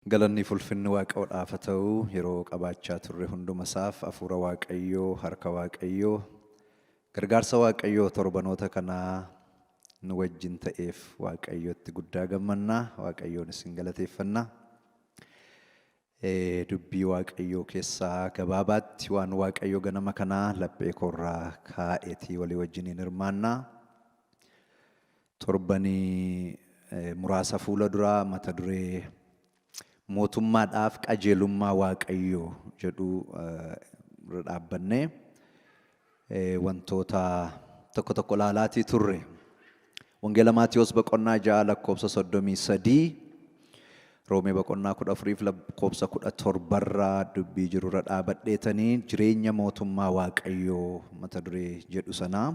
Galanni fulfinni Waaqayyoodhaaf haa ta'u. Yeroo qabaachaa turre hunduma isaaf hafuura Waaqayyoo, harka Waaqayyoo, gargaarsa Waaqayyoo torbanoota kanaa nu wajjin ta'eef Waaqayyotti guddaa gammannaa, Waaqayyoon isin galateeffannaa. Dubbii Waaqayyoo keessaa gabaabaatti waan Waaqayyo ganama kanaa laphee koorraa kaa'eetii walii wajjiniin hirmaannaa. Torbanii muraasa fuula duraa mata duree mootummaadhaaf qajeelummaa Waaqayyoo jedhu irra dhaabbannee wantoota tokko tokko ilaalaatii turre. Wangeela Maatiyos boqonnaa 6 lakkoofsa 33, Roomee boqonnaa 14 lakkoofsa 17 irraa dubbii jirurra dhaabadheetanii jireenya mootummaa Waaqayyoo mata duree jedhu sanaa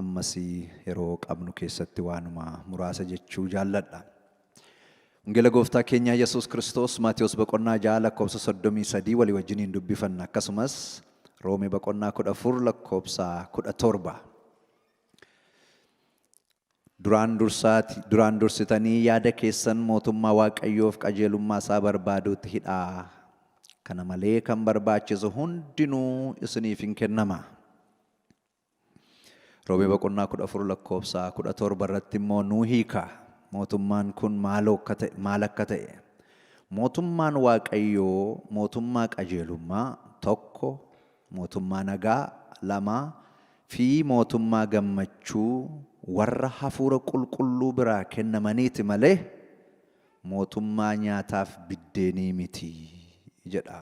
ammas yeroo qabnu keessatti waanuma muraasa jechuu jaalladha. Wangeela Gooftaa keenyaa Yesuus Kiristoos Maatiyos boqonnaa 6 lakkoofsa 33 walii wajjiniin dubbifanna. Akkasumas Roomee boqonnaa 14 lakkoofsa 17. Duraan dursaati, duraan dursitanii yaada keessan mootummaa Waaqayyoof qajeelummaa isaa barbaaduutti hidhaa. Kana malee kan barbaachisu hundinuu isiniif hin kennama. Roomee boqonnaa 14 lakkoofsa 17 irratti immoo nuu hiika. Mootummaan kun maaloo akka ta'e, maal akka ta'e. Mootummaan Waaqayyoo mootummaa qajeelummaa tokko, mootummaa nagaa lama, fi mootummaa gammachuu warra hafuura qulqulluu biraa kennamaniiti malee mootummaa nyaataaf biddeenii miti jedha.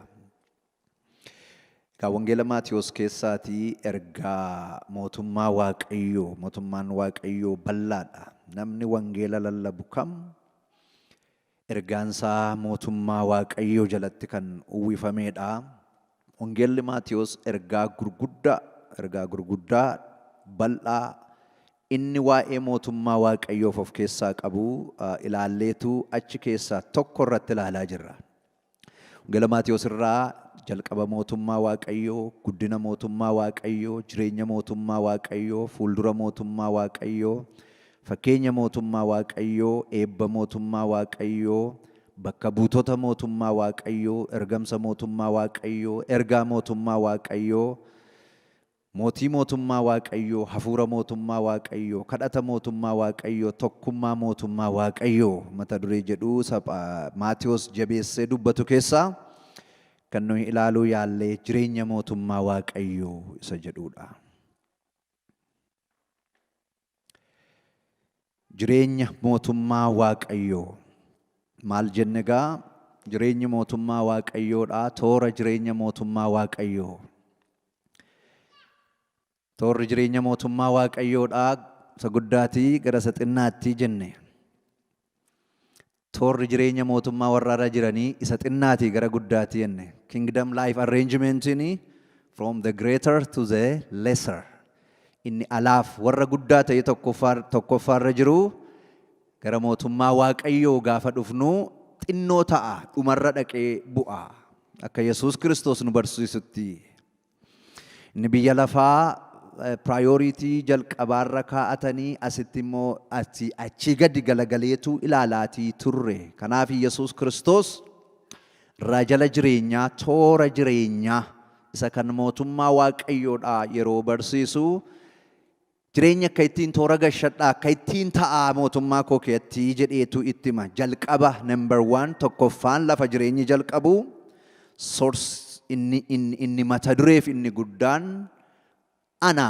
Egaa Wangeela Maatiyos keessaatii ergaa mootummaa Waaqayyoo, mootummaan Waaqayyoo bal'aadha. Namni wangeela lallabu kam ergaansaa mootummaa Waaqayyoo jalatti kan uwwifameedha. Wangeelli Maatiyos ergaa gurguddaa, ergaa gurguddaa bal'aa inni waa'ee mootummaa Waaqayyoof of keessaa qabu ilaalleetu achi keessaa tokko irratti ilaalaa jirra. Wangeela Maatiyos irraa jalqaba mootummaa Waaqayyoo, guddina mootummaa Waaqayyoo, jireenya mootummaa Waaqayyoo, fuuldura mootummaa Waaqayyoo, fakkeenya mootummaa Waaqayyoo, eebba mootummaa Waaqayyoo, bakka buutota mootummaa Waaqayyoo, ergamsa mootummaa Waaqayyoo, ergaa mootummaa Waaqayyoo, mootii mootummaa Waaqayyoo, hafuura mootummaa Waaqayyoo, kadhata mootummaa Waaqayyoo, tokkummaa mootummaa Waaqayyoo mata duree jedhu Maatiyos jabeessee dubbatu keessaa kan nuyi ilaaluu yaallee jireenya mootummaa Waaqayyoo isa jedhudha. Jireenya mootummaa Waaqayyoo maal jenne egaa? Jireenyi mootummaa Waaqayyoodha. Toora jireenya mootummaa Waaqayyoo. Toorri jireenya mootummaa Waaqayyoodha. Isa guddaatii gara isa xinnaatti jenne. Toorri jireenya mootummaa warra irra jiranii isa xinnaatii gara guddaatti jenne. Kingdom life arrangementiin from the greater to the lesser. Inni alaaf warra guddaa ta'e tokkoffaarra jiru gara mootummaa Waaqayyoo gaafa dhufnu xinnoo ta'a, dhumarra dhaqee bu'a. Akka Yesuus Kiristoos nu barsiisutti. Inni biyya lafaa priority jalqabaarra kaa'atanii asitti immoo achii gadi galagaleetu ilaalaatii turre. Kanaaf Yesuus Kiristoos irraa jala jireenyaa, toora jireenyaa isa kan mootummaa Waaqayyoodhaa yeroo barsiisu, jireenya akka ittiin toora gashadhaa, akka ittiin ta'aa mootummaa koo keessatti jedheetu itti hima. Jalqaba, number one, tokkoffaan lafa jireenyi jalqabu, source inni mata dureef inni guddaan ana,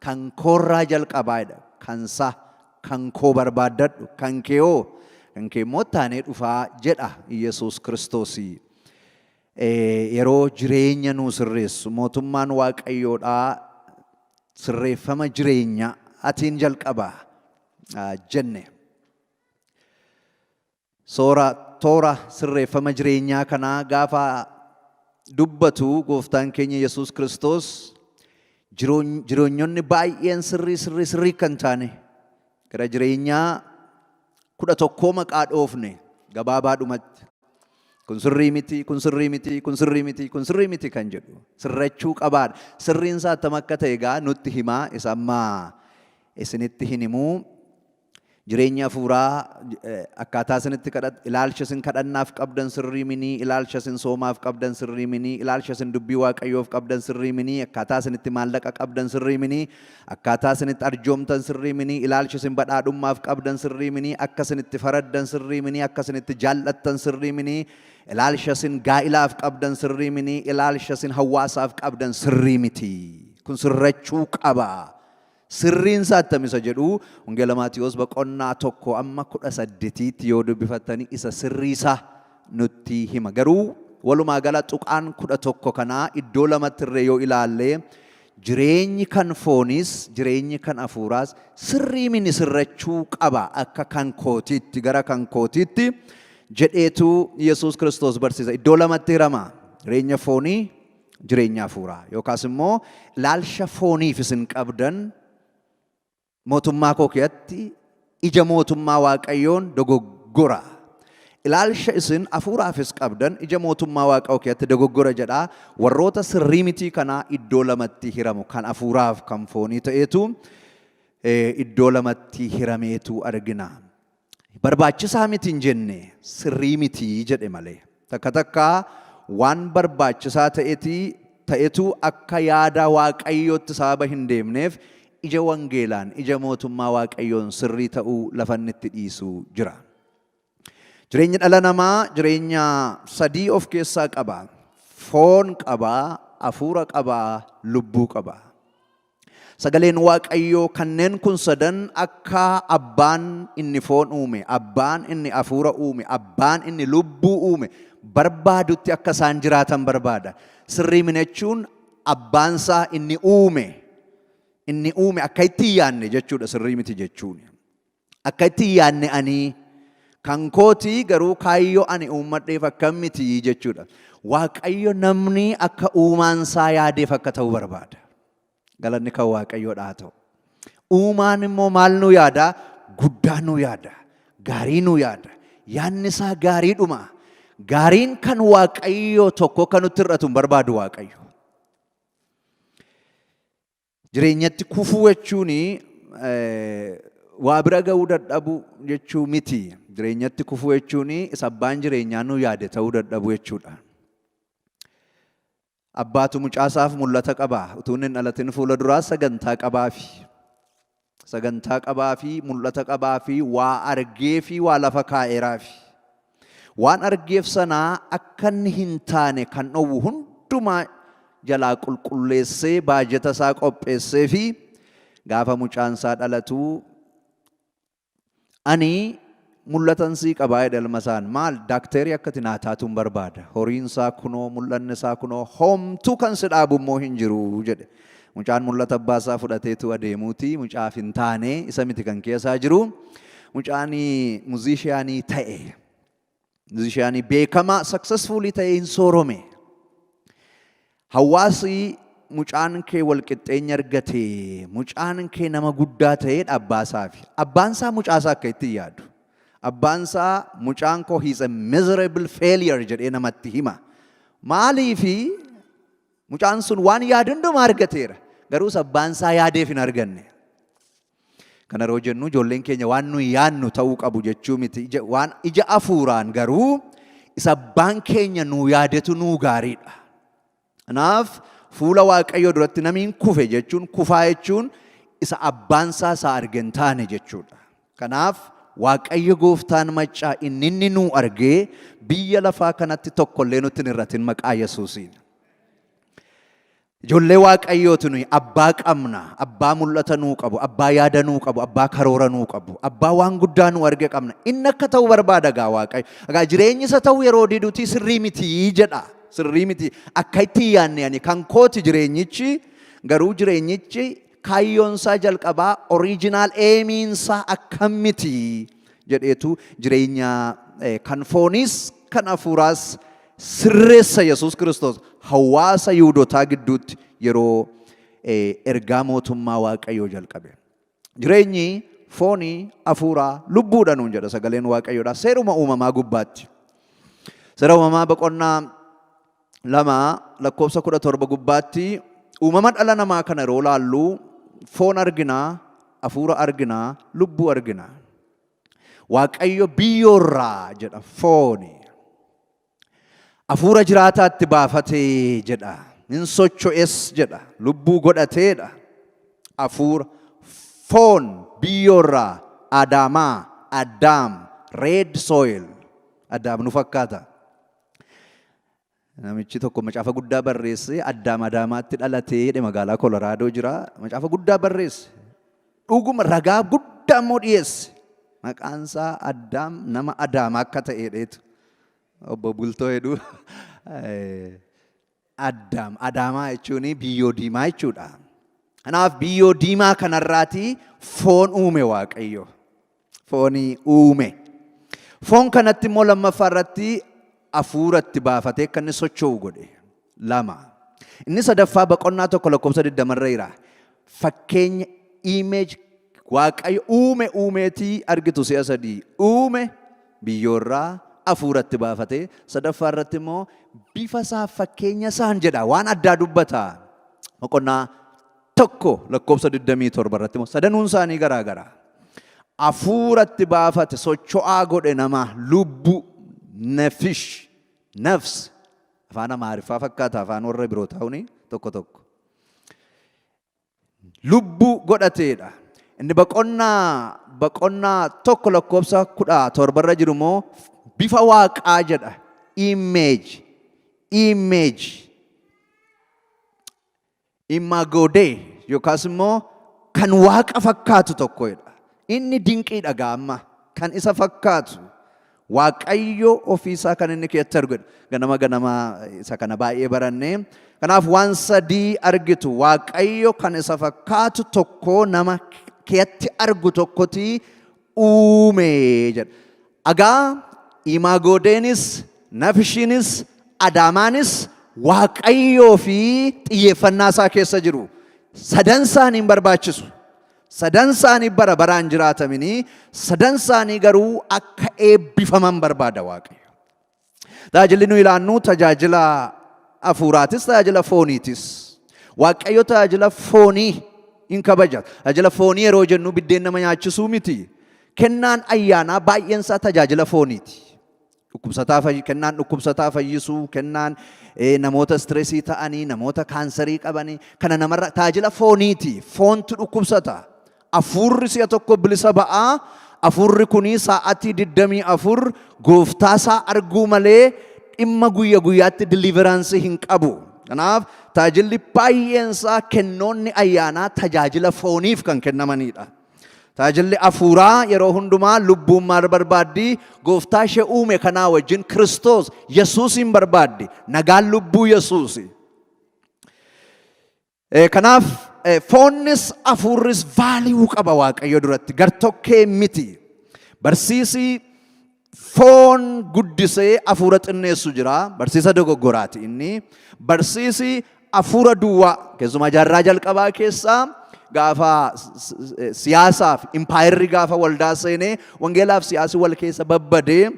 kan koorraa jalqabaadha. Kansa kan koo barbaaddadhu, kan kee hoo, kan kee immoo taanee dhufaa jedha Yesuus Kiristoosii. Yeroo jireenya nuu sirreessu, mootummaan Waaqayyoodhaa sirreeffama jireenya atiin jalqaba jenne. Soora toora sirreeffama jireenyaa kanaa gaafa dubbatu gooftaan keenya Yesuus Kiristoos, jireenyonni baay'een sirrii sirrii sirrii kan taane gara jireenyaa 11 maqaa dhoofne gabaabaadhumatti. Kun sirrii miti, kun sirrii miti, kun sirrii miti, kun sirrii miti kan jedhu sirrachuu qabaadha. Sirriin isaa attam akka ta'e egaa nutti himaa, isa ammaa isinitti hin himuu. Jireenya hafuuraa akkaataa isinitti kadhat, ilaalcha isin kadhannaaf qabdan sirrii minii, ilaalcha isin soomaaf qabdan sirrii minii, ilaalcha isin dubbii Waaqayyoof qabdan sirrii minii, akkaataa isinitti maallaqa qabdan sirrii minii, akkaataa isinitti arjoomtan sirrii minii, ilaalcha isin badhaadhummaaf qabdan sirrii minii, akka isinitti faraddan sirrii minii, akka isinitti jaallattan sirrii minii, ilaalcha isin gaa'ilaaf qabdan sirrii minii, ilaalcha isin hawaasaaf qabdan sirrii miti. Kun sirrachuu qaba. Sirriin isaa attam isa jedhu Wangeela Maatiyoos boqonnaa 1 amma 18tti yoo dubbifattanii isa sirriisaa nutti hima. Garuu walumaa gala tuqaan 11 kanaa iddoo lamatti irree yoo ilaalle, jireenyi kan fooniis jireenyi kan hafuuraas sirrii mini, sirrachuu qaba akka kan kootiitti, gara kan kootiitti jedheetu Yesuus Kiristoos barsiisa. Iddoo lamatti hirama. Jireenya foonii, jireenya hafuuraa, yookaas immoo ilaalcha fooniif isin qabdan mootummaa koo keessatti ija mootummaa Waaqayyoon dogoggora. Ilaalcha isin hafuuraafis qabdan ija mootummaa Waaqayyoo keessatti dogoggora jedha. Warroota sirrii mitii kanaa iddoo lamatti hiramu, kan hafuuraaf kan foonii ta'eetu iddoo lamatti hirameetu argina. Barbaachisaa miti hin jenne, sirrii miti jedhe malee. Takka takka waan barbaachisaa ta'eti ta'etu akka yaada Waaqayyootti sababa hin deemneef ija wangeelaan, ija mootummaa Waaqayyoon sirrii ta'uu lafa inni itti dhiisu jira. Jireenyi dhala namaa jireenya sadii of keessaa qaba. Foon qaba, hafuura qaba, lubbuu qaba. Sagaleen Waaqayyoo kanneen kun sadan akka abbaan inni foon uume, abbaan inni hafuura uume, abbaan inni lubbuu uume barbaadutti akka isaan jiraatan barbaada. Sirrii minachuun abbaan isaa inni uume akka itti hin yaadne jechuudha sirrii miti jechuun. Akka itti hin yaadne, ani kan kootii garuu kaayyoo ani uummadheef akkam miti jechuudha. Waaqayyo namni akka uumaan isaa yaadeef akka ta'u barbaada. Galanni kan Waaqayyoodha haa ta'u. Uumaan immoo maal nuu yaada? Guddaa nuu yaada. Gaarii nuu yaada. Yaadni isaa gaariidhuma. Gaariin kan Waaqayyo tokko akka nutti hir'atu hin barbaadu Waaqayyo. Jireenyatti kufuu jechuun waa bira ga'uu dadhabuu jechuu miti. Jireenyatti kufuu jechuun isa abbaan jireenyaa nuu yaade ta'uu dadhabuu jechuudha. Abbaatu mucaasaaf mul'ata qaba. Utuu inni hin dhalatin fuula duraa sagantaa qabaafi. Sagantaa qabaafi, mul'ata qabaafi, waa argeefi, waa lafa kaa'eeraafi. Waan argeef sanaa akka inni hin taane kan dhowwu hundumaa jalaa qulqulleessee, baajeta isaa qopheessee fi gaafa mucaan isaa dhalatu, "Ani mul'atan sii qabaa," jedhe ilma isaan. "Maal?" "Daakterii akka ati naa taatuun barbaada. Horiin isaa kunoo, mul'anni isaa kunoo, homtuu kan si dhaabu immoo hin jiru," jedhe. Mucaan mul'ata abbaa isaa fudhateetu adeemuuti mucaaf hin taane, isa miti kan keessaa jiru. Mucaan musician ta'e. Musician beekamaa successfully ta'e, hin soorome. Hawaasi, "Mucaan kee wal qixxeenya argate, mucaan kee nama guddaa ta'ee," abbaa isaafi. Abbaan isaa mucaa isaa akka itti yaadu. Abbaan isaa, "Mucaan koo, he's a miserable failure," jedhee namatti hima. Maaliifi? Mucaan sun waan yaadu hundumaa argateera. Garuu abbaan isaa yaadeef hin arganne. Kana yeroo jennu ijoolleen keenya waan nuyi yaadnu ta'uu qabu jechuu miti. Waan ija hafuuraan garuu isa abbaan keenya nuu yaadetu nuu gaariidha. Kanaaf fuula Waaqayyoo duratti namiin kufe jechuun, kufaa jechuun, isa abbaan isaa isaa arge hin taane jechuudha. Kanaaf Waaqayyo gooftaan maccaa inni nuu argee biyya lafaa kanatti tokkollee nutti hin hir'atin maqaa Yesuusiin. Ijoollee Waaqayyooti nuyi, abbaa qabna, abbaa mul'ata nuu qabu, abbaa yaada nuu qabu, abbaa karoora nuu qabu, abbaa waan guddaa nuu arge qabna. Inni akka ta'u barbaada gaa Waaqayyo. Egaa jireenyi isa ta'u yeroo diduutii sirrii miti jedha. Sirrii miti. Akka itti hin yaadne, ani kan kooti jireenyichi, garuu jireenyichi kaayyoon isaa jalqabaa, original aimiin isaa akkam miti jedheetu jireenya kan fooniis kan hafuuraas sirreessa Yesuus Kiristoos hawaasa Yihudotaa gidduutti yeroo ergaa mootummaa Waaqayyoo jalqabe. Jireenyi foonii, hafuuraa, lubbuudha nuun jedha sagaleen Waaqayyoodha. Seeruma uumamaa gubbaatti. Seera Uumamaa boqonnaa 2 lakkoofsa 17 gubbaatti uumama dhala namaa kana yeroo laallu foon arginaa, hafuura arginaa, lubbuu argina. Waaqayyo biyyoorraa jedha fooni. Hafuura jiraataatti baafatee jedha. Hin socho'es jedha. Lubbuu godhateedha. Hafuura foon biyyoorraa Adaamaa, Addaam, red soil. Addaam nu fakkaata. Namichi tokko macaafa guddaa barreesse. Addaam Adaamaatti dhalatee jedhe. Magaalaa Koloraadoo jira. Macaafa guddaa barreesse. Dhuguma ragaa guddaa immoo dhiyeesse. Maqaan isaa Addaam nama Adaamaa akka ta'edheetu. Obbo Bultoo jedhu. Addaam Adaamaa jechuun biyyoo diimaa jechuudha. Kanaaf biyyoo diimaa kanarraatii foon uume Waaqayyo. Foonii uume. Foon kanatti immoo lammaffaa irratti hafuuratti baafatee akka inni socho'u godhe. Lama. Inni sadaffaa boqonnaa 1 lakkoofsa 20rra jira. Fakkeenya, image, Waaqayyo uume uumeetii argitu si'a sadii. Uume biyyoorraa, hafuuratti baafatee, sadaffaa irratti immoo bifa isaa fakkeenya isaan jedha, waan addaa dubbata. Boqonnaa 1 lakkoofsa 27 irratti immoo sadanuun isaanii garaa gara. Hafuuratti baafate, socho'aa godhe, nama lubbuu, nefish, nafs, afaan Amaariffaa fakkaata, afaan warra biroo ta'uun tokko tokko. Lubbuu godhateedha. Inni boqonnaa 1 lakkoofsa 17rra jiru immoo bifa waaqaa jedha. Image. Image. Imago Dei yookaas immoo kan waaqa fakkaatu tokkodha. Inni dinqiidha gaamma kan isa fakkaatu. Waaqayyo ofiisaa kan inni keessatti argudha. Ganama ganama isa kana baay'ee barannee. Kanaaf waan sadii argitu. Waaqayyo kan isa fakkaatu tokko nama keessatti argu tokkoti uume jedha. Agaa Imago Deinis, Nafishiinis, Adaamaanis Waaqayyoo fi xiyyeeffannaa isaa keessa jiru. Sadan isaanii hin barbaachisu. Sadan isaanii bara baraan jiraatamanii, sadan isaanii garuu akka eebbifaman barbaada Waaqayyo. Tajaajilli nu ilaannu tajaajila hafuuraatis, tajaajila fooniitis. Waaqayyo tajaajila foonii hin kabaja. Tajaajila foonii yeroo jennu biddeen nama nyaachisuu miti. Kennaan ayyaanaa baay'een isaa tajaajila fooniiti. Dhukkubsataa kennaan dhukkubsataa fayyisuu, kennaan namoota stressii ta'anii, namoota kaansarii qabanii, kana namarra tajaajila fooniiti. Foontu dhukkubsata. Hafuurri si'a tokko bilisa ba'aa. Hafuurri kunii sa'aatii 24 gooftaa isaa arguu malee dhimma guyya guyyaatti deliverance hin qabu. Kanaaf tajaajilli baay'een isaa, kennoonni ayyaanaa tajaajila fooniif kan kennamanidha. Tajaajilli hafuuraa yeroo hundumaa lubbuun maal barbaaddi? Gooftaa ishee uume kanaa wajjin Kiristoos Yesuusiin barbaaddi. Nagaan lubbuu Yesuusi. Kanaaf foonnis hafuurris value qaba Waaqayyo duratti. Gartokkee miti. Barsiisii foon guddisee hafuura xinneessu jira. Barsiisa dogoggoraati inni. Barsiisi hafuura duwwaa keessumaa jaarraa jalqabaa keessaa gaafa siyaasaaf impaayirri gaafa waldaa seenee wangeelaaf siyaasi wal keessa babbadee,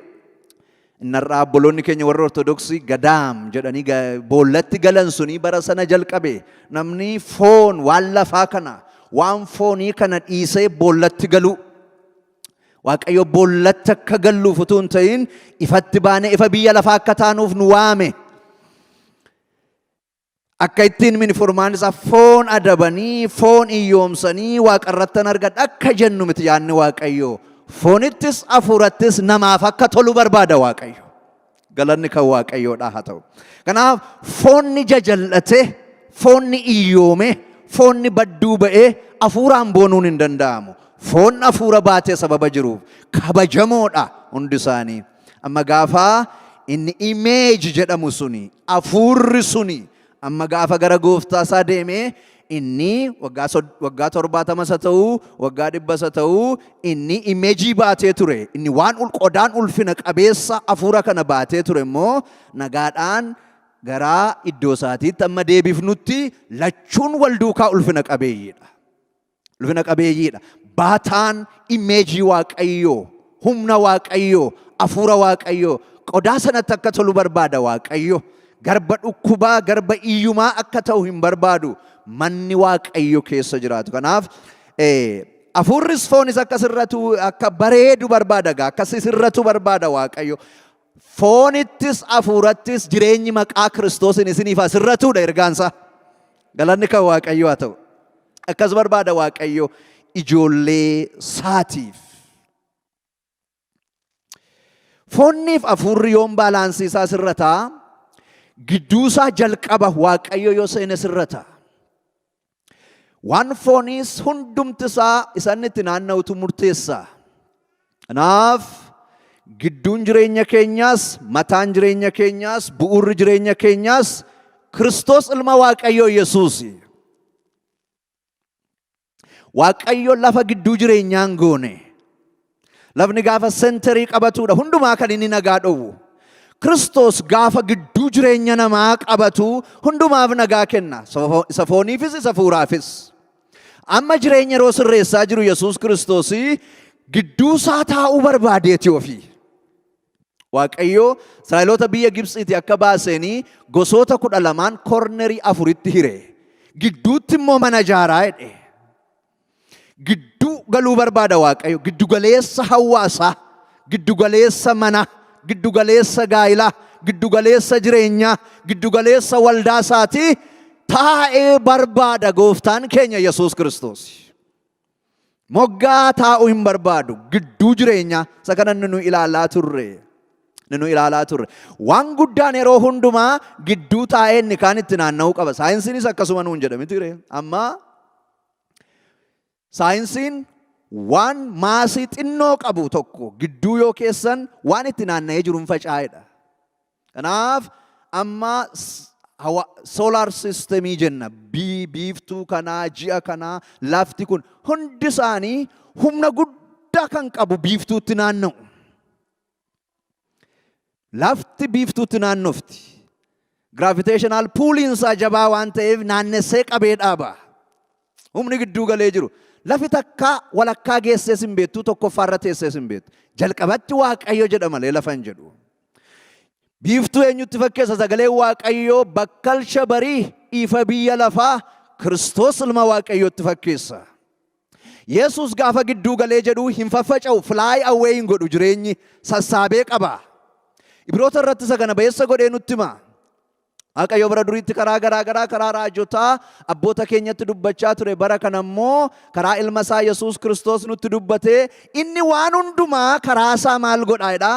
innarraa obboloonni keenya warra Ortodoksii gadaam jedhanii boollatti galan sunii bara sana jalqabe. Namni foon waan lafaa kana, waan foonii kana dhiisee boollatti galu. Waaqayyo boollatti akka galluuf utuu hin ta'in ifatti baanee ifa biyya lafaa akka taanuuf nu waame. Akka ittiin mini furmaan isaa foon adabanii, foon iyyoomsanii waaqarrattan argadha akka jennu miti yaadni Waaqayyo. Foonittis hafuurattis namaaf akka tolu barbaada Waaqayyo. Galanni kan Waaqayyoodhaa haa ta'u. Kanaaf foonni jajal'ate, foonni iyyoome, foonni badduu ba'ee hafuuraan boonuun hin danda'amu. Foon hafuura baatee sababa jiruuf kabajamoodha hundi isaanii. Amma gaafa inni image jedhamu suni, hafuurri suni, amma gaafa gara gooftaa isaa deemee, inni waggaa 70 isa ta'uu, waggaa 100 isa ta'uu, inni imageii baatee ture, inni waan qodaan ulfina qabeessa hafuura kana baatee ture immoo nagaadhaan gara iddoo isaatiitti amma deebifnutti lachuun wal duukaa ulfina qabeeyyiidha. Ulfina qabeeyyiidha. Baataan imageii Waaqayyoo, humna Waaqayyoo, hafuura Waaqayyoo qodaa sanatti akka tolu barbaada Waaqayyo. Garba dhukkubaa, garba iyyumaa akka ta'u hin barbaadu. Manni Waaqayyo keessa jiraatu. Kanaaf Hafuurris foonis akka sirratu, akka bareedu barbaada gaa, akka sirratu barbaada Waaqayyo. Foonittis hafuurattis jireenyi maqaa Kiristoosiin isiniif haa sirratuudha ergaansaa. Galanni kan Waaqayyo haa ta'u. Akkas barbaada Waaqayyo ijoollee saatiif. Foonniif hafuurri yoom baalaansii isaa sirrataa? Gidduu isaa jalqaba Waaqayyo yoo seene sirrata. Waan fooniis hundumti isaa isa inni itti naanna'utu murteessa. Kanaaf gidduun jireenya keenyaas, mataan jireenya keenyaas, bu'uurri jireenya keenyaas Kiristoos ilma Waaqayyoo Yesuusi. Waaqayyo lafa gidduu jireenyaa hin goone. Lafni gaafa senterii qabatuudha hundumaa kan inni nagaa dhowwu. Kiristoos gaafa gidduu jireenya namaa qabatu hundumaaf nagaa kenna. Isa fooniifis isa fuuraafis. Amma jireenya yeroo sirreessaa jiru Yesuus Kiristoos gidduu isaa taa'uu barbaadeeti ofii. Waaqayyo Israa'eloota biyya Gibxiitii akka baaseenii gosoota 12n kornerii afuritti hire. Gidduutti immoo mana ijaaraa jedhe. Gidduu galuu barbaada Waaqayyo. Giddu galeessa hawaasaa, giddu galeessa mana, giddu galeessa gaa'ilaa, giddu galeessa jireenyaa, giddu galeessa waldaa isaatii taa'ee barbaada gooftaan keenya Yesuus Kiristoos. Moggaa taa'uu hin barbaadu. Gidduu jireenyaa isa kana nu ilaalaa turre. Nu ilaalaa turre. Waan guddaan yeroo hundumaa gidduu taa'ee inni kaan itti naanna'uu qaba. Saayinsiinis akkasuma nuun jedha miti ree. Amma saayinsiin waan maasii xinnoo qabu tokko gidduu yoo keessan waan itti naanna'ee jiru hin faca'edha. Kanaaf amma solar systemii jenna. Biiftuu kanaa, ji'a kanaa, lafti kun hundi isaanii humna guddaa kan qabu biiftuutti naanna'u. Lafti biiftuutti naannofti. Gravitational pulliin isaa jabaa waan ta'eef naannessee qabee dhaaba. Humni gidduu galee jiru. Lafi takkaa walakkaa geessees hin beektu, tokkoffaarra teessees hin beektu. Jalqabatti Waaqayyo jedha malee lafa hin jedhu. Biiftuu eenyutti fakkeessa? Sagaleen Waaqayyoo bakkalcha barii, ifa biyya lafaa, Kiristoos ilma Waaqayyootti fakkeessa. Yesuus gaafa gidduu galee jedhu hin faffaca'u, fly away hin godhu, jireenyi sassaabee qaba. Ibroota irratti isa kana ba'eessa godhee nutti hima. Waaqayyo bara duriitti karaa garaa garaa, karaa raajotaa abboota keenyatti dubbachaa ture. Bara kana immoo karaa ilma isaa Yesuus Kiristoos nutti dubbatee, inni waan hundumaa karaa isaa maal godhaa jedha?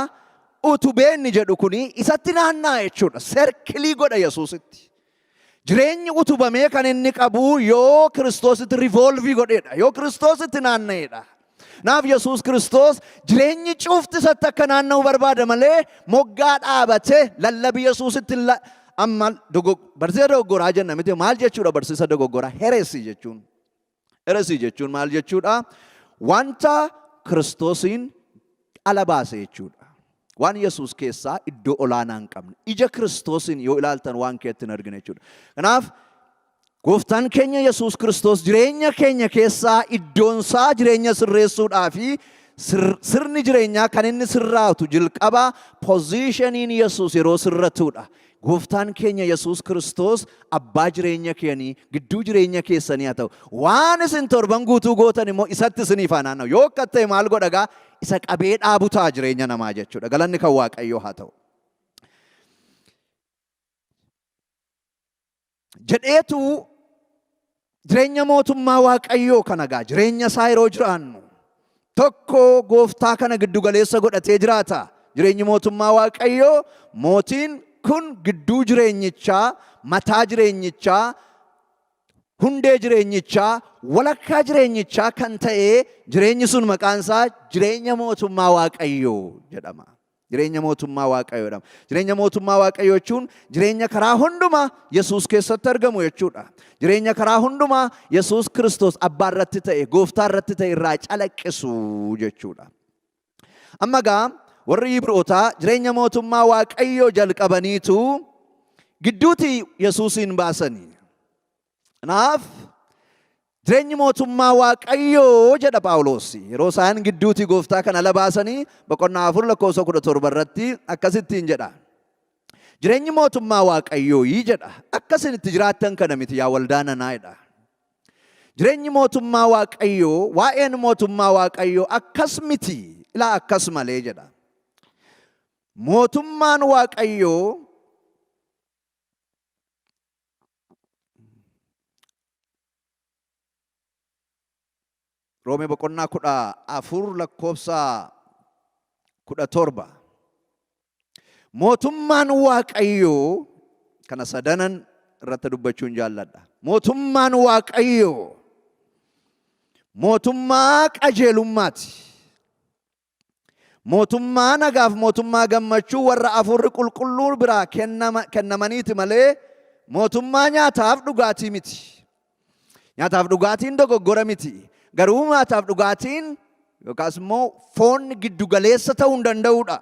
Utubee inni jedhu kuni isatti naanna'a jechuudha. Circle godha Yesuusitti. Jireenyi utubamee kan inni qabu yoo Kiristoositti revolve godheedha. Yoo Kiristoositti naanna'eedha. Naaf Yesuus Kiristoos jireenyi cufti isatti akka naanna'u barbaada malee moggaa dhaabatee lallabii Yesuusitti amma barsiisa dogoggoraa jenna miti? Maal jechuudha barsiisa dogoggoraa? Heresy jechuun. Heresy jechuun maal jechuudha? Wanta Kiristoosiin ala baase jechuudha. Waan Yesuus keessaa iddoo olaanaa hin qabne. Ija Kiristoosiin yoo ilaaltan waan keetti hin argine jechuudha. Kanaaf gooftaan keenya Yesuus Kiristoos jireenya keenya keessaa iddoonsaa jireenya sirreessuudhaa fi sirni jireenyaa kan inni sirraatu jalqaba positioniin Yesuus yeroo sirratuudha. Gooftaan keenya Yesuus Kiristoos abbaa jireenya keenii, gidduu jireenya keessanii haa ta'u. Waan isin torban guutuu gootan immoo isatti isiniif haa naanna'u. Yoo akka ta'e maal godha gaa? Isa qabee dhaabu ta'a jireenya namaa jechuudha. Galanni kan Waaqayyoo haa ta'u. Jedheetu jireenya mootummaa Waaqayyoo kana gaa jireenya isaa yeroo jiraannu tokko gooftaa kana giddu galeessa godhatee jiraata. Jireenyi mootummaa Waaqayyoo mootiin kun gidduu jireenyichaa, mataa jireenyichaa, hundee jireenyichaa, walakkaa jireenyichaa kan ta'e, jireenyi sun maqaan isaa jireenya mootummaa Waaqayyoo jedhama. Jireenya mootummaa Waaqayyoo jedhama. Jireenya mootummaa Waaqayyoo jechuun jireenya karaa hundumaa Yesuus keessatti argamu jechuudha. Jireenya karaa hundumaa Yesuus Kiristoos abbaa irratti ta'e, gooftaa irratti ta'e irraa calaqqisu jechuudha. Amma gaa warri Ibrootaa jireenya mootummaa Waaqayyoo jalqabaniitu gidduuti Yesuusiin baasanii. Kanaaf jireenyi mootummaa Waaqayyoo jedha Phaawulos. Yeroo isaan gidduutii gooftaa kana ala baasanii boqonnaa 4 lakkoofsa 17 irratti akkasittiin jedha. Jireenyi mootummaa Waaqayyoo jedha. Akka isin itti jiraattan kana miti yaa waldaa nanaa jedha. Jireenyi mootummaa Waaqayyoo, waa'een mootummaa Waaqayyoo akkas miti, ilaa akkas malee jedha. Mootummaan Waaqayyoo Roomee boqonnaa 14 lakkoofsa 17. Mootummaan Waaqayyoo kana sadanan irratti dubbachuun jaalladha. Mootummaan Waaqayyoo mootummaa qajeelummaati. Mootummaa nagaaf mootummaa gammachuu warra Hafuurri Qulqulluu biraa kennamaniiti malee mootummaa nyaataaf dhugaatii miti. Nyaataaf dhugaatiin dogoggora miti. Garuu nyaataaf dhugaatiin yookaas immoo foon giddu galeessa ta'uu hin danda'udha.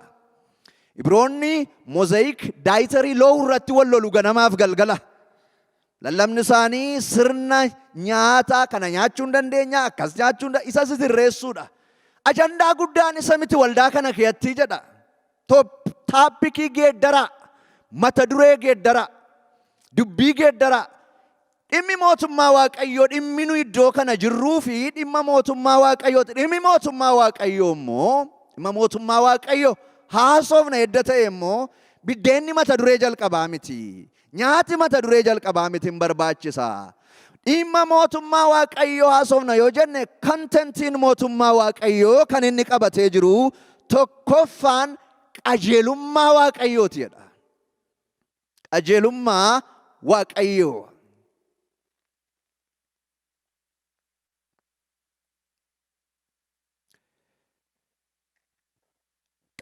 Ibroonni Mosaic dietary law irratti wal lolu ganamaaf galgala. Lallabni isaanii sirna nyaataa kana nyaachuu hin dandeenya, akkas nyaachuu hin isa sirreessuudha. Ajandaa guddaan isa miti waldaa kana keessatti jedha. Taappikii geeddaraa, mata duree geeddaraa, dubbii geeddaraa. Dhimmi mootummaa Waaqayyoo dhimmi nu iddoo kana jirruu fi dhimma mootummaa Waaqayyooti. Dhimmi mootummaa Waaqayyoo immoo dhimma mootummaa Waaqayyoo haasofna edda ta'e immoo biddeenni mata duree jalqabaa miti. Nyaati mata duree jalqabaa miti hin barbaachisa. Dhimma mootummaa Waaqayyoo haasofna yoo jenne kontentiin mootummaa Waaqayyoo kan inni qabatee jiru tokkoffaan qajeelummaa Waaqayyooti jedha. Qajeelummaa Waaqayyoo.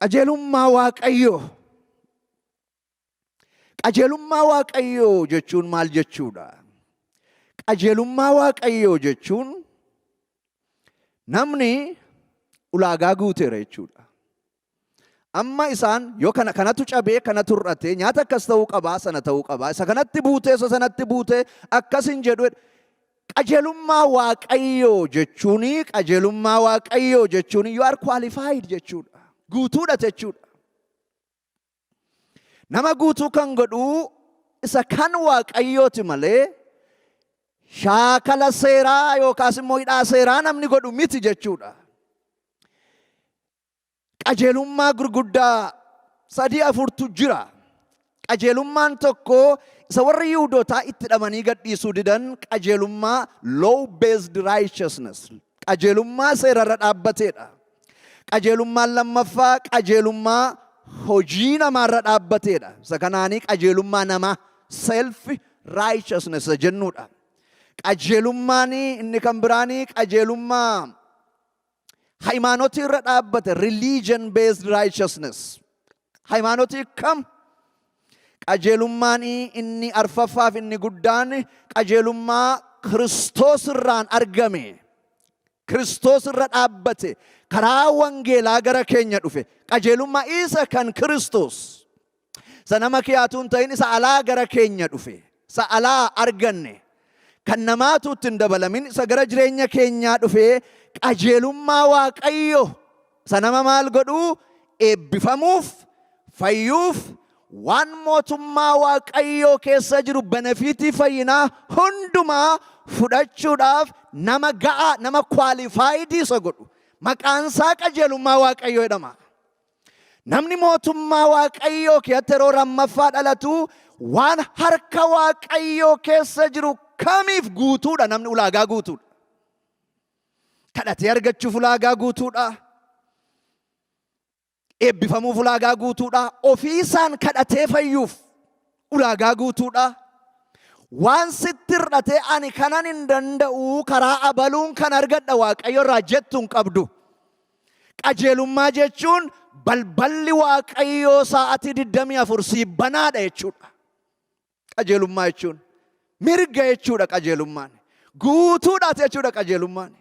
Qajeelummaa Waaqayyoo. Qajeelummaa Waaqayyoo jechuun maal jechuudha? Qajeelummaa Waaqayyoo jechuun namni ulaagaa guuteera jechuudha. Amma isaan yoo kana kanatu cabee kanatu hir'ate nyaata akkas ta'uu qabaa sana ta'uu qabaa isa kanatti buutee isa sanatti buutee akkas hin jedhu. Qajeelummaa Waaqayyoo jechuun qajeelummaa Waaqayyoo jechuun you are qualified jechuudha. Guutuudha jechuudha. Nama guutuu kan godhu isa kan Waaqayyooti malee shaakala seeraa yookaas immoo hidhaa seeraa namni godhu miti jechuudha. Qajeelummaa gurguddaa sadii afurtu jira. Qajeelummaan tokko isa warri Yihuudootaa itti dhamanii gadhiisuu didan qajeelummaa law based righteousness qajeelummaa seerarra dhaabbateedha. Qajeelummaan lammaffaa qajeelummaa hojii namaarra dhaabbateedha. Isa kanaanii qajeelummaa namaa self righteousness isa jennuudha. Qajeelummaan inni kan biraanii qajeelummaa hayimaanotii irra dhaabbate religion based righteousness. Hayimaanotii kam? Qajeelummaan inni arfaffaaf inni guddaan qajeelummaa Kiristoos irraan argame. Kiristoos irra dhaabbate karaa wangeelaa gara keenya dhufe. Qajeelummaa isa kan Kiristoos. Isa nama kiyaatuu hin ta'in isa alaa gara keenya dhufe. Isa alaa arganne. Kan namaatu itti hin dabalamin isa gara jireenya keenyaa dhufe qajeelummaa Waaqayyo. Isa nama maal godhuu? Eebbifamuuf, fayyuuf, waan mootummaa Waaqayyoo keessa jiru benefiitii fayyinaa hundumaa fudhachuudhaaf nama ga'aa, nama qualified isa godhu. Maqaan isaa qajeelummaa Waaqayyoo jedhama. Namni mootummaa Waaqayyoo keessatti yeroo lammaffaa dhalatu waan harka Waaqayyoo keessa jiru kamiif guutuudha namni ulaagaa guutuudha. Kadhatee argachuuf ulaagaa guutuudha. Eebbifamuuf ulaagaa guutuudha. Ofiisaan kadhatee fayyuuf ulaagaa guutuudha. Waan sitti hir'atee ani kanan hin danda'u karaa abaluun kan argadha Waaqayyo irraa jettu hin qabdu. Qajeelummaa jechuun balballi Waaqayyoo sa'aatii 24 sii banaadha jechuudha. Qajeelummaa jechuun mirga jechuudha qajeelummaan. Guutuudha jechuudha qajeelummaan.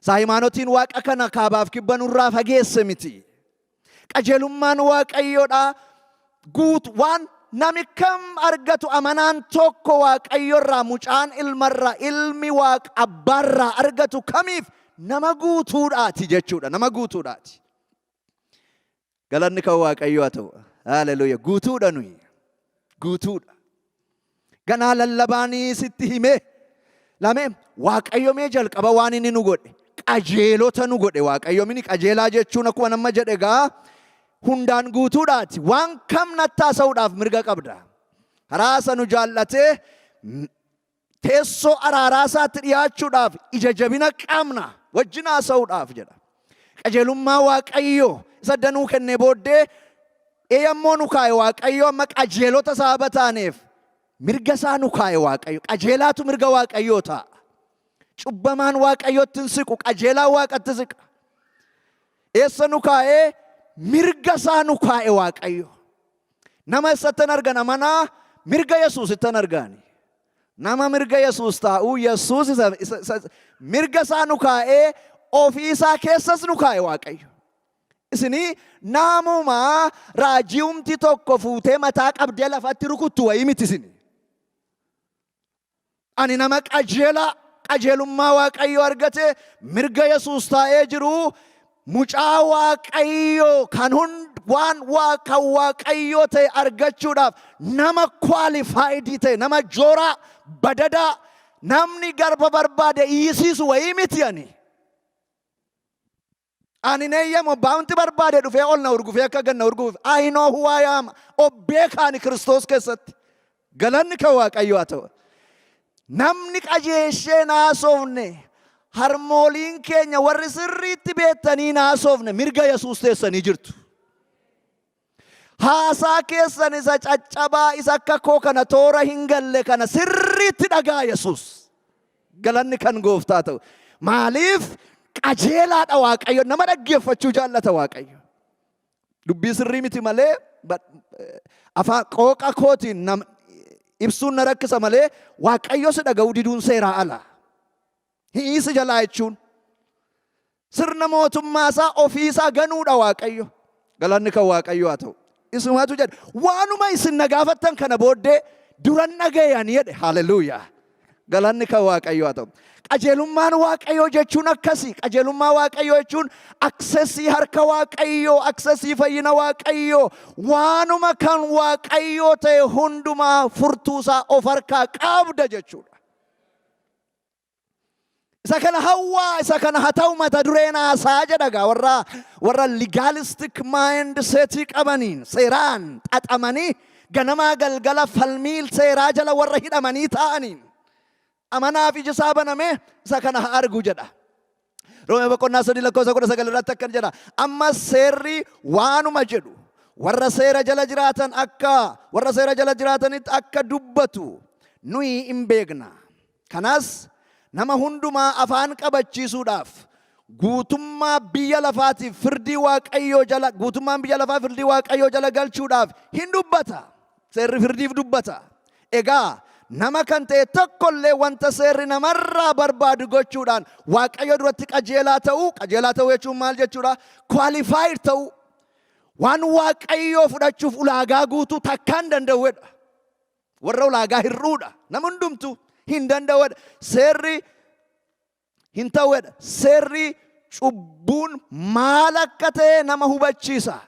Saayimaanotiin Waaqa kana kaabaaf kibba nurraa fageesse miti. Qajeelummaan Waaqayyoodha. Guutu waan nami kam argatu amanaan tokko Waaqayyorraa mucaan ilmarraa ilmi Waaqa abbaarraa argatu kamiif nama guutuudhaati jechuudha. Nama guutuudhaati. Galanni kan Waaqayyoo haa ta'u. Haleluuya. Guutuudha nuyi. Guutuudha. Ganaa lallabaanii sitti himee Lamee Waaqayyo mee jalqaba waan inni nu godhe qajeelota nu godhe. Waaqayyo mini qajeelaa jechuun akkuma nama jedhe gaa hundaan guutuudhaati. Waan kam natti haasa'uudhaaf mirga qabda. Karaa isa nu jaallatee teessoo araaraa isaatti dhiyaachuudhaaf ija jabina qabna wajjin haasa'uudhaaf jedha. Qajeelummaa Waaqayyoo isa danuu kennee booddee eeyammoo nu kaa'e Waaqayyo amma qajeelota sababa taaneef mirga isaa nu kaa'e Waaqayyo. Qajeelaatu mirga Waaqayyoo ta'a. Cubbamaan Waaqayyotti hin siqu, qajeelaan Waaqatti siqa. Eessa nu kaa'ee? Mirga isaa nu kaa'e Waaqayyo. Nama eessattan argan amanaa mirga Yesuusittan argaani. Nama mirga Yesuus taa'u Yesuus isa mirga isaa nu kaa'ee ofii isaa keessas nu kaa'e Waaqayyo. Isinii namuma raajiumti tokko fuutee mataa qabdee lafatti rukuttu wayii miti isin. Ani nama qajeelaa qajeelummaa Waaqayyoo argate mirga Yesuus taa'ee jiru mucaa Waaqayyoo kan hund waan waa kan Waaqayyoo ta'e argachuudhaaf nama qualified ta'e, nama jooraa badadaa namni garba barbaade iyyisiisu wayii miti ani. Ani hin eeyyamu abbaa barbaade dhufee ol na urgufee akka gad na urguuf. I know who I am. Of beekaani Kiristoos keessatti. Galanni kan Waaqayyoo haa ta'u. Namni qajeeshee naasofne, harmooliin keenya warri sirriitti beektanii naasofne, mirga Yesuus teessanii jirtu. Haasaa keessan isa caccabaa, isa akka koo kana toora hin galle kana sirriitti dhagaa Yesuus. Galanni kan gooftaa ta'u. Maaliif? Qajeelaadha Waaqayyo, nama dhaggeeffachuu jaallata Waaqayyo. Dubbii sirrii miti malee, afaan qooqa kootiin ibsuun na rakkisa malee, Waaqayyo si dhaga'uu diduun seeraa ala. Hi'isi jalaa jechuun sirna mootummaa isaa ofii isaa ganuudha Waaqayyo. Galanni kan Waaqayyo haa ta'u. Isumatu jedha. Waanuma isin na gaafattan kana booddee duran dhaga'e jedhe. Haleluuyaa. Galanni kan Waaqayyo haa ta'u. Qajeelummaan Waaqayyoo jechuun akkasi. Qajeelummaa Waaqayyoo jechuun accessii harka Waaqayyoo, accessii fayyina Waaqayyoo, waanuma kan Waaqayyoo ta'e hundumaa furtuusaa of harkaa qabda jechuudha. Isa kana hawwaa, isa kana haa ta'u mata dureen haasaa jedha gaa warra legalistic mindsetii qabaniin seeraan xaxamanii ganamaa galgala falmii seeraa jala warra hidhamanii taa'aniin amanaaf iji isaa baname isa kana haa argu jedha. Roomee boqonnaa 3 lakkoofsa 19 irratti akkana jedha. Amma seerri waanuma jedhu warra seera jala jiraatan akka warra seera jala jiraatanitti akka dubbatu nuyi hin beekna. Kanas nama hundumaa afaan qabachiisuudhaaf guutummaa biyya lafaatiif firdii Waaqayyoo jala guutummaan biyya lafaa firdii Waaqayyoo jala galchuudhaaf hin dubbata. Seerri firdiif dubbata. Egaa nama kan ta'e tokkollee wanta seerri namarraa barbaadu gochuudhaan Waaqayyo duratti qajeelaa ta'uu, qajeelaa ta'uu jechuun maal jechuudha? Qualified ta'uu, waan Waaqayyoo fudhachuuf ulaagaa guutuu takkaan danda'uudha. Warra ulaagaa hir'uudha. Nama hundumtu hin danda'uudha. Seerri hin ta'uudha. Seerri cubbuun maal akka ta'e nama hubachiisa.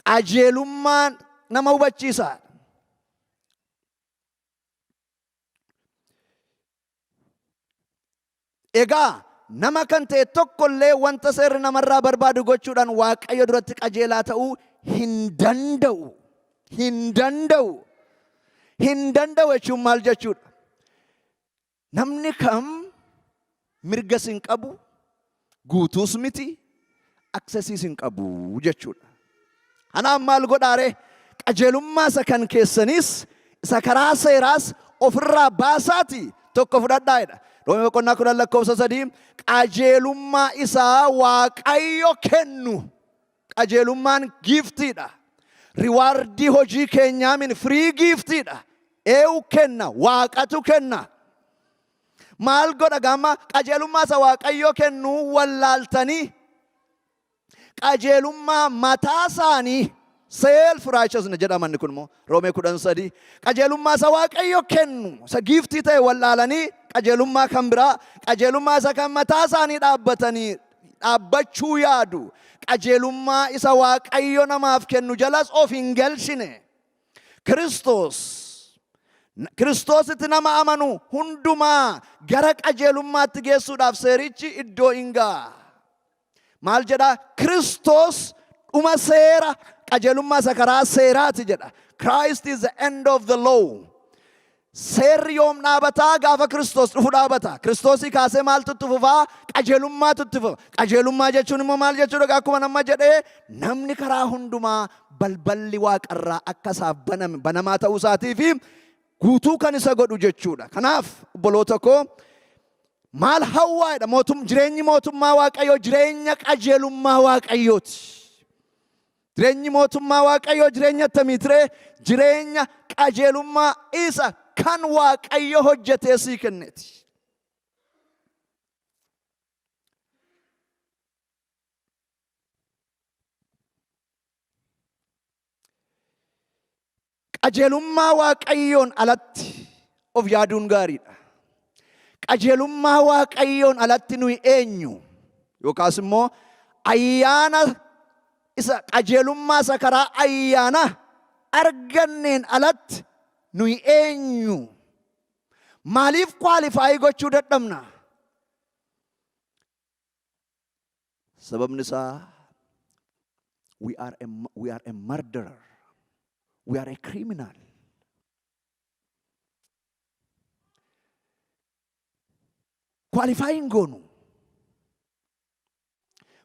Qajeelummaan nama hubachiisa. Egaa nama kan ta'e tokkollee wanta seerri namarraa barbaadu gochuudhaan Waaqayyo duratti qajeelaa ta'uu hin danda'u. Hin danda'u. Hin danda'u jechuun maal jechuudha? Namni kam mirgas hin qabu, guutuus miti, accessiis hin qabu jechuudha. Kanaaf maal godhaare? Qajeelummaa isa kan keessaniis isa karaa seeraas ofirraa baasaati tokko fudhadhaa jedha. Roomee boqonnaa 10 lakkoofsa 3, qajeelummaa isaa Waaqayyo kennu. Qajeelummaan giftiidha. Rewardii hojii keenyaa miti, free giftiidha. Eewu kenna? Waaqatu kenna. Maal godha gaama? Qajeelummaa isa Waaqayyo kennu wallaaltanii qajeelummaa mataa isaanii, self righteousness jedhamanni kun immoo Roomee 10:3, qajeelummaa isa Waaqayyo kennu isa giftii ta'e wallaalanii qajeelummaa kan biraa, qajeelummaa isa kan mataa isaanii dhaabbatanii dhaabbachuu yaadu. Qajeelummaa isa Waaqayyo namaaf kennu jalas of hin galchine. Kiristoos Kiristoositti nama amanu hundumaa gara qajeelummaatti geessuudhaaf seerichi iddoo in ga'a. Maal jedha? Kiristoos dhuma seera qajeelummaa isa karaa seeraati jedha. Christ is the end of the law. Seerri yoom dhaabataa? Gaafa Kiristoos dhufu dhaabata. Kiristoosii kaasee maaltu itti fufaa? Qajeelummaatu itti fufa. Qajeelummaa jechuun immoo maal jechuudha? Akkuma nama jedhee namni karaa hundumaa balballi waaqarraa akka isaaf baname banamaa ta'uu isaatii fi guutuu kan isa godhu jechuudha. Kanaaf obboloota koo maal hawwaadha? Mootum jireenyi mootummaa Waaqayyoo jireenya qajeelummaa Waaqayyooti. Jireenyi mootummaa Waaqayyoo jireenya attamii ture? Jireenya qajeelummaa isa kan Waaqayyo hojjetee sii kenneeti. Qajeelummaa Waaqayyoon alatti of yaaduun gaariidha. Qajeelummaa Waaqayyoon alatti nuyi eenyu? Yookaas immoo ayyaana isa qajeelummaa isa karaa ayyaana arganneen alatti nuyi eenyu? Maaliif kwalifaayii gochuu dadhabna? Sababni isaa we are a murderer. We are a criminal. Qualify hin goonu.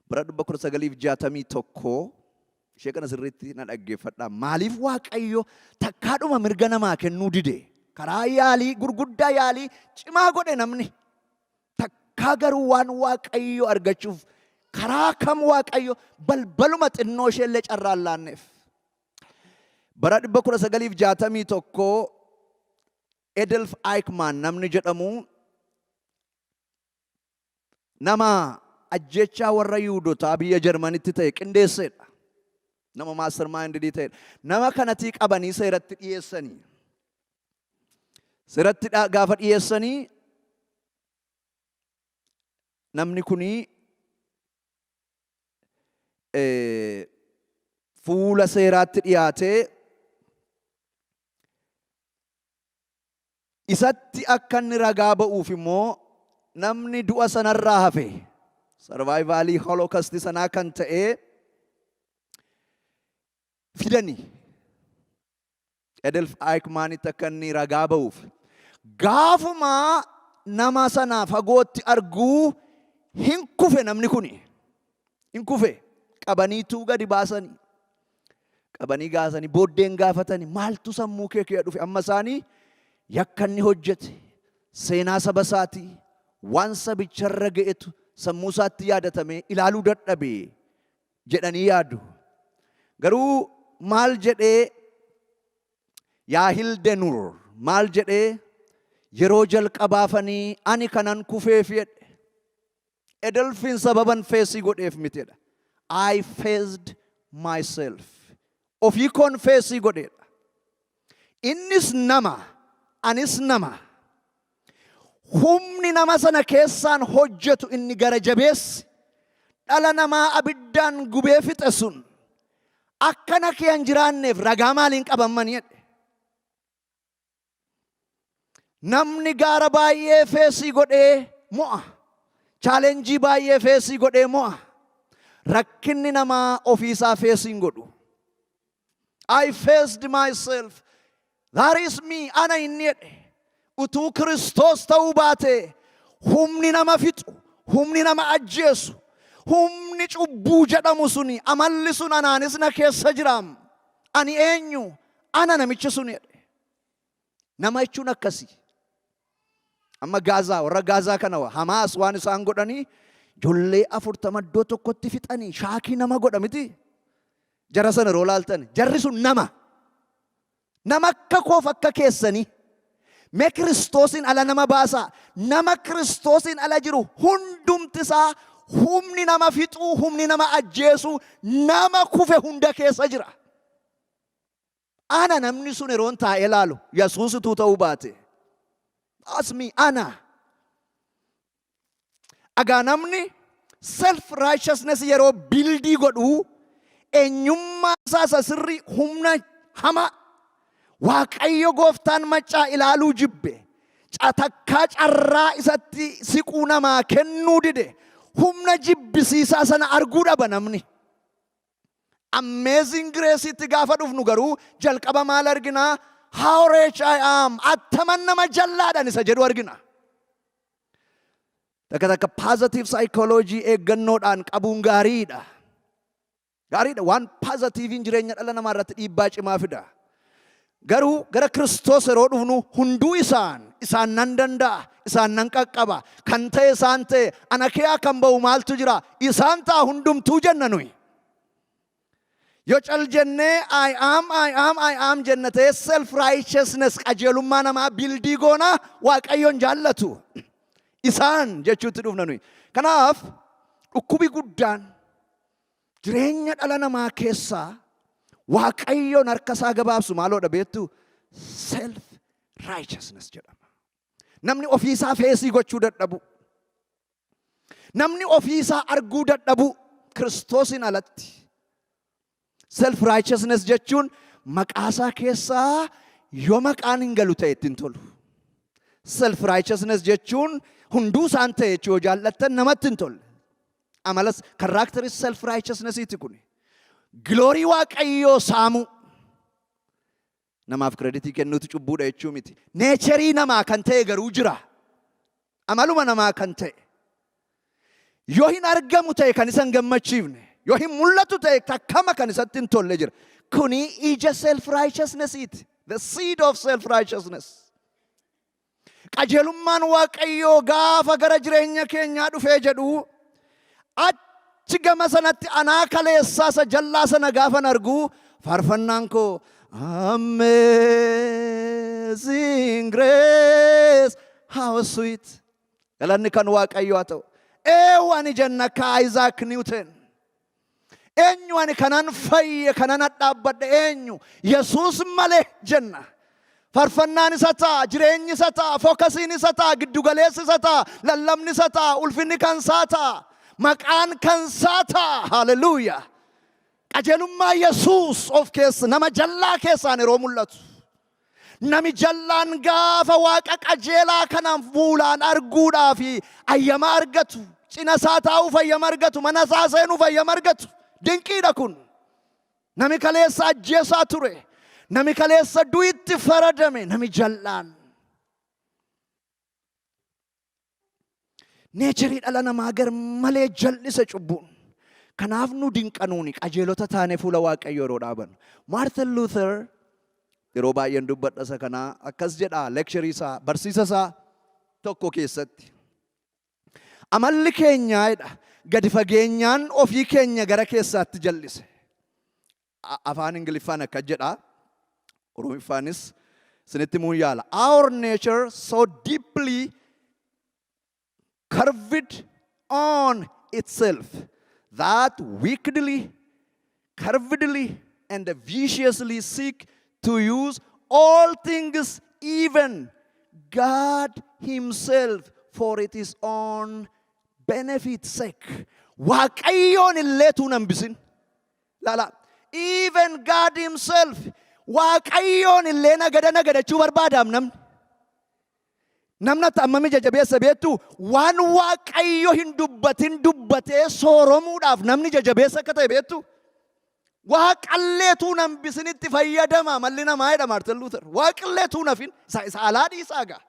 Bara 1961 ishee kana sirriitti na dhaggeeffadhaa. Maaliif Waaqayyo takkaadhuma mirga namaa kennuu dide? Karaa yaalii gurguddaa yaalii cimaa godhe namni. Takkaa garuu waan Waaqayyo argachuuf karaa kam Waaqayyo balbaluma xinnoo isheellee carraa hin laanneef. Bara 1961 Adolf Eichmann namni jedhamu nama ajjechaa warra Yihudotaa biyya Jarmanitti ta'e qindeessedha. Nama mastermindedii ta'edha. Nama kanatii qabanii seeratti dhiyeessanii. Seeratti gaafa dhiyeessanii namni kunii fuula seeraatti dhiyaatee isatti akka inni ragaa ba'uuf immoo namni du'a sanarraa hafe survivalii Holocaust sanaa kan ta'e fidani. Adolf Eichmannitti akka inni ragaa ba'uuf. Gaafuma nama sana fagootti arguu hin kufe namni kuni. Hin kufe. Qabaniituu gadi baasanii. Qabanii gaasanii booddeen gaafatanii maaltu sammuu kee kee dhufe amma isaanii yakka inni hojjete seenaa saba isaatii waan sabicharra ga'etu sammuu isaatti yaadatamee ilaaluu dadhabe jedhanii yaadu. Garuu maal jedhee yaa Hildenur maal jedhee yeroo jalqabaafanii ani kanan kufeef jedhe. Adolfiin sababan face godheef mitidha. I faced myself. Ofii koon face godheedha. Innis nama, anis nama. Humni nama sana keessaan hojjetu inni gara jabeessi dhala namaa abiddaan gubee fixe sun akkana kee hin jiraanneef ragaa maaliin qabamanii jedhe. Namni gaara baay'ee face godhee mo'a. Challenge baay'ee face godhee mo'a. Rakkinni namaa ofiisaa face hin godhu. I faced myself. That is me. Ana inni jedhe. Utuu Kiristoos ta'uu baate humni nama fixu, humni nama ajjeesu, humni cubbuu jedhamu suni amalli sun anaanis na keessa jiraam. Ani eenyu? Ana namichi sun jedhe. Nama jechuun akkasii. Amma Gaazaa warra Gaazaa kana Hamaas waan isaan godhanii ijoollee 40 iddoo tokkotti fixanii shock nama godha miti. Jara sana yeroo laaltan jarri sun nama. Nama akka koof akka keessanii. Mee Kiristoosiin ala nama baasaa. Nama Kiristoosiin ala jiru hundumti isaa humni nama fixuu, humni nama ajjeesuu, nama kufe hunda keessa jira. Ana namni sun yeroon taa'ee laalu Yesuus utuu ta'uu baate. Asmi ana. Agaa namni self righteousness yeroo build godhu eenyummaa isaa isa sirrii humna hamaa Waaqayyo gooftaan maccaa ilaaluu jibbe. Takkaa carraa isatti siquu namaa kennuu dide. Humna jibbisiisaa sana arguu dhaba namni. Amazing Grace'itti gaafa dhufnu garuu jalqaba maal arginaa? "How wretched I am." Attaman nama jallaadhaan isa jedhu argina. Takka takka positive psychology eeggannoodhaan qabuun gaariidha. Gaariidha, waan positive'iin jireenya dhala namaa irratti dhiibbaa cimaa fida. Garuu gara Kiristoos yeroo dhufnu hunduu isaan nan danda'a, isaan nan qaqqaba, kan ta'e isaan ta'e, ana kee kan ba'u maaltu jira, isaan ta'a hundumtuu jenna nuyi. Yoo cal jennee "I am, I am, I am" jenna ta'e, self righteousness, qajeelummaa namaa build goonaa, Waaqayyoon jaallatu. Isaan jechuutti dhufna nuyi. Kanaaf dhukkubi guddaan jireenya dhala namaa keessaa Waaqayyoon harka isaa gabaabsu maaloodha beektu? Self righteousness jedhama. Namni ofiisaa face gochuu dadhabu. Namni ofiisaa arguu dadhabu Kiristoosiin alatti. Self righteousness jechuun maqaasaa keessaa yoo maqaan hin galu ta'e ittiin tolu. Self righteousness jechuun hunduu isaan ta'e jechuu yoo jaallattan namatti hin tolle. Amalas character self righteousnessiiti kuni. Glory Waaqayyoo saamuu. Namaaf credit kennuutu cubbuudha jechuu miti. Nature namaa kan ta'e garuu jira. Amaluma namaa kan ta'e. Yoo hin argamu ta'e kan isa hin gammachiifne. Yoo hin mul'atu ta'e takkama kan isatti hin tolle jira. Kuni ija self righteousnessiiti. The seed of self righteousness. Qajeelummaan Waaqayyoo gaafa gara jireenya keenyaa dhufee jedhu, achi gama sanatti anaa kaleessaa isa jallaa sana gaafan argu, faarfannaan koo "Amazing Grace, how sweet." Galanni kan Waaqayyoo haa ta'u. Eenyu ani jenna akka Isaac Newton. Eenyu ani kanan fayye, kanan dhaabbadhe, eenyu Yesuus malee jenna. Faarfannaan isa ta'a, jireenyi isa ta'a, focusiin isa ta'a, giddugaleessi isa ta'a, lallabni isa ta'a, ulfinni kan isaa ta'a, maqaan kan isaa ta'a. Haleluuyaa. Qajeelummaa Yesuus of keessa nama jallaa keessaan yeroo mul'atu. Nami jallaan gaafa Waaqa qajeelaa kanaan fuulaan arguudhaa fi ayyama argatu, cina isaa taa'uuf ayyama argatu, mana isaa seenuuf ayyama argatu. Dinqiidha kun. Nami kaleessa ajjeesaa ture. Nami kaleessa du'itti faradame, nami jallaan. Nature dhala namaa gar malee jal'isa cubbuun. Kanaaf nu dinqanuuni qajeelota taane fuula Waaqayyoo yeroo dhaabannu. Martin Luther, yeroo baay'een dubbadha isa kanaa, akkas jedha lecture isaa, barsiisa isaa tokko keessatti. Amalli keenyaa jedha gadi fageenyaan ofii keenya gara keessaatti jal'ise. Afaan Ingiliffaan akkas jedha. Oromiffaanis isinitti himuun yaala. Our nature so deeply curved on itself that wickedly, curvedly, and viciously seek to use all things, even God Himself, for its own benefit sake. Waaqayyoon illee tuun hambisin. Laala, even God Himself, Waaqayyoon illee nagada nagadachuu barbaadaam namni. Namni akka ammami jajabeessa beektu, waan Waaqayyo hin dubbatin dubbatee sooromuudhaaf namni jajabeessa akka ta'e beektu. Waaqallee tuun hambisinitti fayyadama malli namaa jedha Maartin Luuter. Waaqallee tuun hafin isa alaa dhiisaa gaa.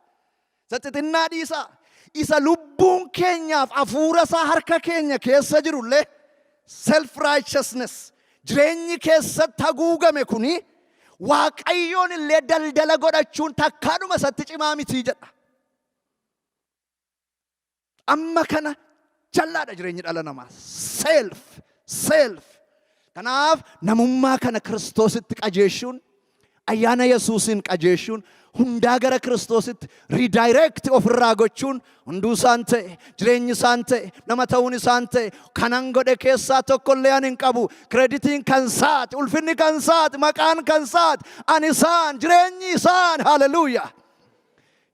Isa xixinnaa dhiisaa. Isa lubbuun keenyaaf hafuura isaa harka keenya keessa jirullee, self righteousness jireenyi keessatti haguugame kuni, Waaqayyoon illee daldala godhachuun takkaadhuma isatti cimaa mitii jedha. Amma kana jallaadha jireenyi dhala namaa. Self, self. Kanaaf namummaa kana Kiristoositti qajeeshuun, ayyaana Yesuusiin qajeeshuun, hundaa gara Kiristoositti redirect ofirraa gochuun, hunduu isaan ta'e, jireenyi isaan ta'e, nama ta'uun isaan ta'e, kanan godhe keessaa tokkollee ani hin qabu. Creditiin kan saati, ulfinni kan saati, maqaan kan saati, ani isaan, jireenyi isaan, haleluuyaa.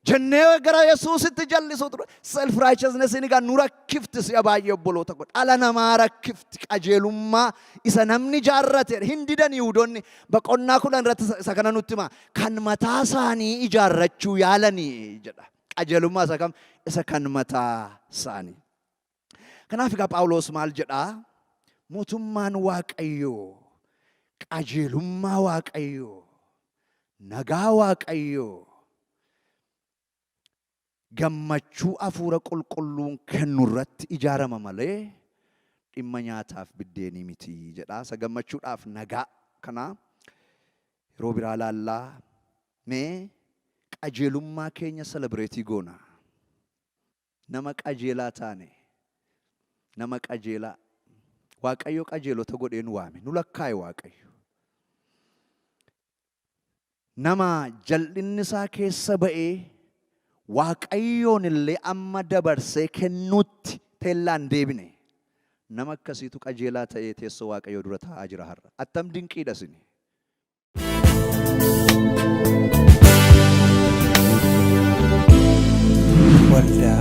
Jennee gara Yesuusitti jallisuu ture. Self righteousness egaa nu rakkifti si'a baay'ee, obboloota koo. Dhala namaa rakkifti qajeelummaa isa namni ijaarrate hin didan. Yihudoonni boqonnaa 10 irratti isa kana nutti hima. Kan mataa isaanii ijaarrachuu yaalanii jedha. Qajeelummaa isa kam? Isa kan mataa isaanii. Kanaaf egaa Phaawulos maal jedhaa? Mootummaan Waaqayyoo qajeelummaa Waaqayyoo, nagaa Waaqayyoo, gammachuu hafuura qulqulluun kennu irratti ijaarama malee dhimma nyaataaf biddeenii miti jedha. Isa gammachuudhaaf nagaa kana yeroo biraa laallaa. Mee qajeelummaa keenya celebrate goona. Nama qajeelaa taane, nama qajeelaa. Waaqayyo qajeelota godhee nu waame, nu lakkaa'e Waaqayyo. Nama jal'inni isaa keessa ba'ee Waaqayyoon illee amma dabarsee kennuutti teellaan deebine. Nama akkasiitu qajeelaa ta'ee teessoo Waaqayyoo dura taa'aa jira har'a. Attam dinqiidha sini. Waldaa